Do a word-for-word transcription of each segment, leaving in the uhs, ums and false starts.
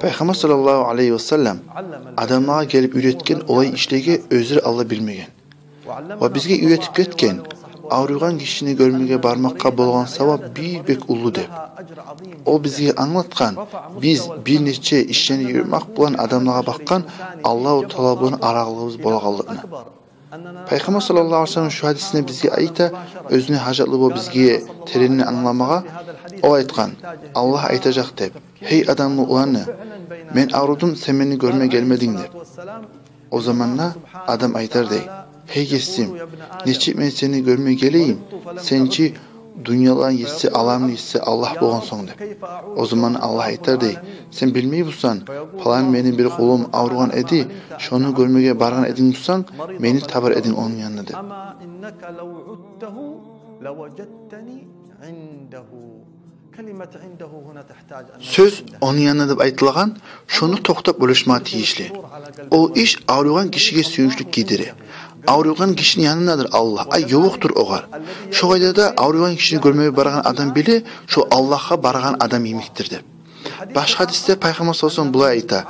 Пайхаммар саллаллагьу алайгьи васаллам адамлагъа гелип уьйретген олай ишлеге оьзлер алда билмеген. Ва бизге уьйретип гетген, авруйгъан гишини гёрмеге бармакъгъа болгъан савап бир бек уллу деп. О бизге англатгъан, биз бир нече ишлени юрютмек булан адамлагъа бакъгъан Аллагьу Таала булан аралыгъыбыз болагъанлыгъын. Пайхаммар саллаллагьу алайгьи васаллам шу гьадисинде бизге айта, оьзюне гьажатлы болуп бизге теренни англамагъа, о айтгъан: «Аллагь айтажакъ деп: „Гьей адамны уланы, мен аврудум, сен мени гёрме гелмединг“, – деп. О заманда адам айтар дей: „Гьей Есим, нечик мен сени гёрме гелейим? Сен чи дюньяланы еси, аламны еси Аллагь болгъан сонг“, – деп. О заманда Аллагь айтар дей: „Сен билмей бусанг, палан мени бир къулум авругъан эди, шону гёрмеге баргъан эдинг бусанг, мени табар эдинг ону янында“, – деп. Сёз «ону янында» деп айтылагъан, шону токътап ойлашмагъа тийишли. О иш авруйгъан гишиге сююнчлюк гийдире. Авруйгъан гишини янындадыр Аллагь, ай, ёвукъдур огъар. Шо къайдада авруйгъан гишини гёрмеге барагъан адам биле, шо Аллагьгъа барагъан адам йимикдир деп. Башгъа гьадисде Пайхаммар саллаллагьу алайгьи васаллам булай айта: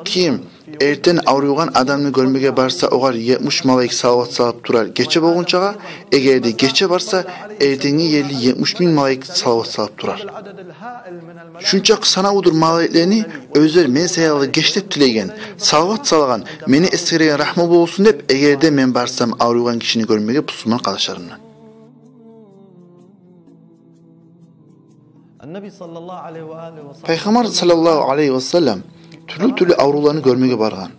«Ким эртен авруйгъан адамны гёрмеге барса, огъар етмиш малайик салават салып турар гече болгъунчагъа, эгер де гече барса, эртенге ерли етмиш минг малайик салават салып турар». Шунча санавудур малайиклени оьзлер мен саялы геч деп тилеген, салават салагъан, мени эсгереген, рагьму болсун деп, эгер де мен барсам авруйгъан гишини гёрмеге бусурман къардашларымдан. Пайхаммар саллаллагьу алайгьи васаллам тюрлю-тюрлю аврувланы гёрмеге баргъан.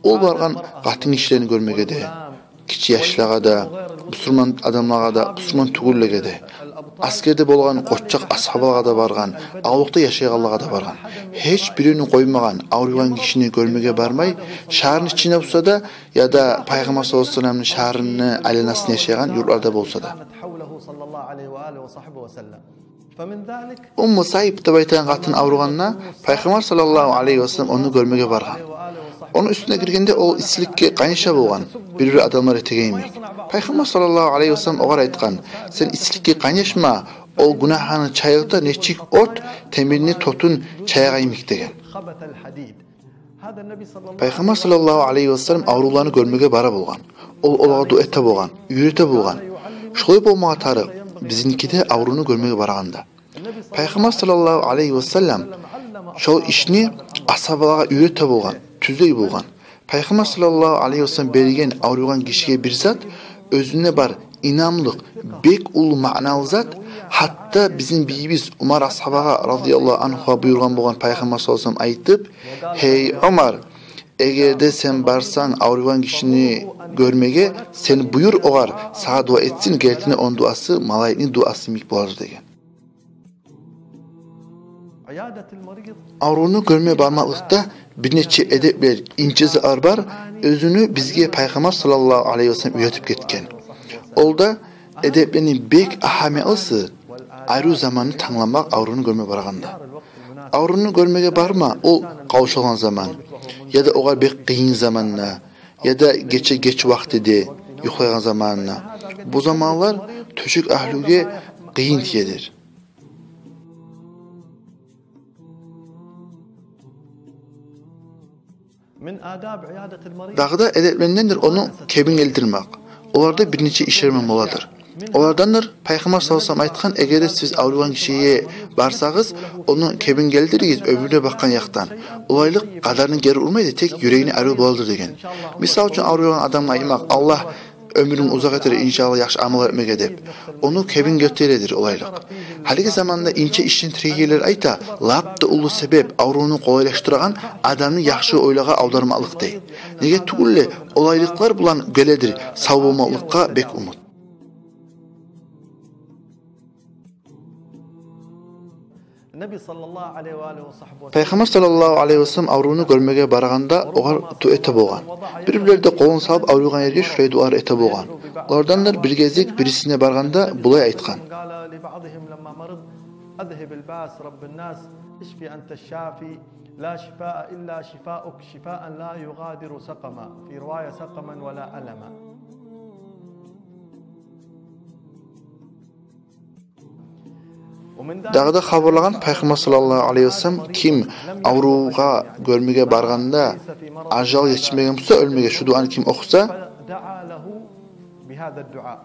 Ол баргъан къатын гишилени гёрмеге де, гиччи яшлагъа да, бусурман адамлагъа да, бусурман тюгюллеге де. Асгерде болгъан къоччакъ асгьабалагъа да баргъан, авлукъда яшайгъанлагъа да баргъан. Гьеч биревню къоймагъан авруйгъан гишини гёрмеге бармай, шагьарны ичинде болса да, яда Пайхаммар саллаллагьу алайгьи васалламны шагьарыны айланасында яшайгъан юртларда болса да. Умму Саиб деп айтагъан къатын авругъанда, Пайхаммар саллаллагьу алайгьи васаллам ону гёрмеге баргъан. Ону уьстюне гиргенде, ол исиликге къайнаша болгъан, бир-бир адамлар этеген йимик. Пайхаммар саллаллагьу алайгьи васаллам огъар айтгъан: «Сен исиликге къайнашма, ол гюнагьны чайылта, нечик от темирни тотун чаягъан йимик», – деген. Пайхаммар саллаллагьу алайгьи васаллам аврувланы гёрмеге бара болгъан. Ол олагъа дуа эте болгъан, уьйрете болгъан. Шолай болмагъа тарыкъ бизинки де аврувну гёрмеге барагъанда. Пайхаммар саллаллагьу алайгьи васаллам шол ишни асгьабалагъа уьйрете болгъан, тюзлей болгъан. Пайхаммар саллаллагьу алайгьи васаллам берген авруйгъан гишиге бир зат, оьзюнде бар инамлыкъ, бек уллу маъналы зат. Гьатта бизин бийибиз Умар асгьабагъа, радияллагьу ангьугъа, буюргъан болгъан Пайхаммар саллаллагьу алайгьи васаллам айтып: «Гьей Умар, эгер де сен барсанг авруйгъан гишини гёрмеге, сен буюр огъар сагъа дуа этсин, гертиден ону дуасы малайикни дуасы йимик боладыр», – деген. Аврувну гёрме бармакълыкъда бир нече эдеплер, инче затлар бар, оьзюню бизге Пайхаммар саллаллагьу алайгьи васаллам уьйретип гетген. Ол да эдеплени бек агьамиятлысы – айры заманны тангламакъ аврувну гёрме барагъанда. Аврувну гёрмеге барма ол къавшалгъан заман, яда огъар бек къыйын заманда, яда гече геч вакътиде, юхлайгъан заманында. Бу заманлар тёшек агьлюге къыйын тиедир. Дагъы да эдеплендендир ону кепин гелтирмек. Оларда бир нече ишлер мен боладыр. Олардандыр Пайхаммар саллаллагьу алайгьи васаллам айтгъан: «Эгер де сиз авруйгъан гишиге барсагъыз, ону кепин гелтиригиз, оьмюрюне бакъгъан якъдан. Олайлыкъ къадарны гери урмайды, тек юрегине арив боладыр», – деген. Мисал учун, авруйгъан адамгъа айтмакъ: «Аллагь оьмюрюнг узакъ этер, иншааллагь, яхшы амал этмеге», – деп. Ону кепин гелтиредир олайлыкъ. Гьалиги заманда инче ишлентирегенлер айта, лап да уллу себеп аврувну къолайлашдырагъан адамны яхшы ойлагъа авдармакълыкъ дей. Неге тюгюл де олайлыкълар булан геледир сав болмакълыкъгъа бек умут. Пайхаммар саллаллагьу алайгьи васаллам аврувну гёрмеге барагъанда огъар дуа эте болгъан. Бир-бирлер де къолун салып авруйгъан ерге шулай дуалар эте болгъан. Олардандыр бир гезик бирисине баргъанда булай айтгъан: أذهب الباس رب الناس، اشف أنت الشافي، لا شفاء إلا شفاؤك، شفاء لا يغادر سقما، في رواية سقما ولا ألما. Дагъы да хабарлагъан Пайхаммар саллаллагьу алайгьи ва саллам, ким аврувгъа гёрмеге баргъанда ажал етишмеген буса оьлмеге, шу дуаны ким охуса, دعا له بهذا الدعاء: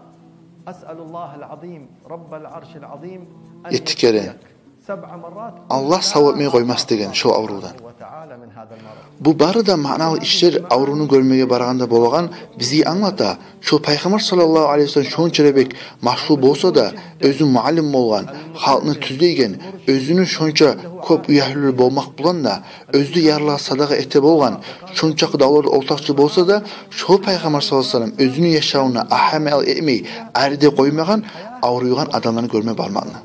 أسأل الله العظيم رب العرش العظيم أن Етти керен. يشفيك سبع مرات Аллагь сав этмей къоймас деген шо аврувдан. وتعالى من هذا المرض. Бу бары да маъналы ишлер аврувну гёрмеге баргъанда болагъан бизге англата. Шо Пайхаммар саллаллагьу алайгьи ва саллам шонча да бек машгъул болса да, оьзю муаллим болгъан, халкъны тюзлейген, оьзюню шонча кёп уьягьлюлери болмакъ булан да, оьзю де ярлылагъа садагъа эте болгъан, шончакъы давларда ортакъчы болса да, шо Пайхаммар саллаллагьу алайгьи ва саллам оьзюню яшавуна агьамият этмей, ари де къоймагъан авруйгъан адамланы гёрме бармакъны.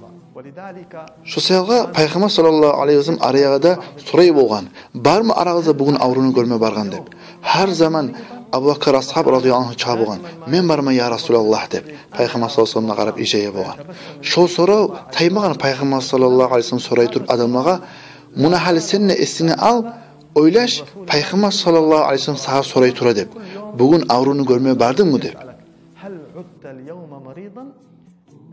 Шо саялгъа Пайхаммар саллаллагьу алайгьи ва саллам араягъада сорай болгъан: «Бармы арагъызда бугюн аврувну гёрме баргъан?» — деп. Гьар заман Абубакар асгьаб радияллагьу ангьу чыгъа болгъан: «Мен барман, я Расулаллагь», — деп. Пайхаммар саллаллагьу алайгьи ва саллам да къарап иржая болгъан. Шо сорав таймагъан Пайхаммар саллаллагьу алайгьи ва саллам сорай туруп адамлагъа: «Муна гьали сен де эсинге ал, ойлаш, Пайхаммар саллаллагьу алайгьи ва саллам сагъа сорай тура деп: „Бугюн аврувну гёрме бардынгмы?“ — деп». هل عدت اليوم مريضا؟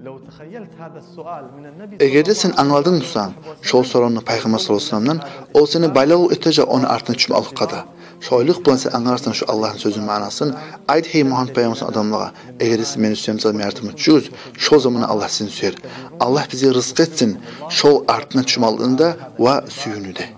لو تخيلت هذا السؤال من النبي Эгер де сен англадынг бусанг шо соравну Пайхаммар саллаллагьу алайгьи ва салламдан, ол сени байлавлукъ этежек ону артына тюшмекликге де. Шолайлыкъ булан сен англарсан шо Аллагьны сёзюню маънасын: «Айт, гьей Мугьаммат пайхаммар, адамлагъа: „Эгер де сиз мени сюе бусагъыз, мени артыма тюшюгюз“, шо заманда Аллагь сизин сюер». Аллагь бизге ризкъы этсин шо артына тюшмекликни де ва сюювню де.